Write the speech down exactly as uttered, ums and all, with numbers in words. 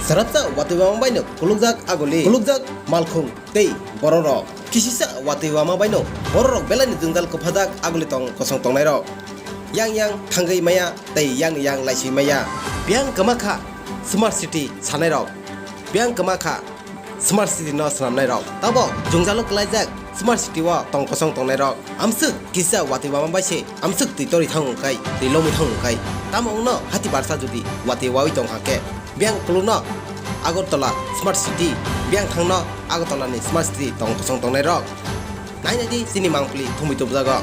Sarapsa watwi wama baino kulukjak aguli, kulukjak malkhung tei bororok. Kisisa watwi wama baino bororok belaini jwngjal kwphajak aguli tong kosong tongnairok. Yang yang thangwi maya tei yang yang laiswi maya. Biyang kwma kha smart city sanairok. Biyang kwma kha smart city no swnamnairok. Tabo jwngjalo kwlaijak smart city o tong kosong tongnairok. Amswk kisa watwi wama bai se amswk twi torwi thango kai, twi lomwi thango kai. Tamo wngno hati barsa jodi watwi wawi tongkha khe, biyang kulukno Agartala smart city, biyang thangno Agartala ni smart city tong kosong tongnairok. Nainai di chini mangpili thumwi tubjago.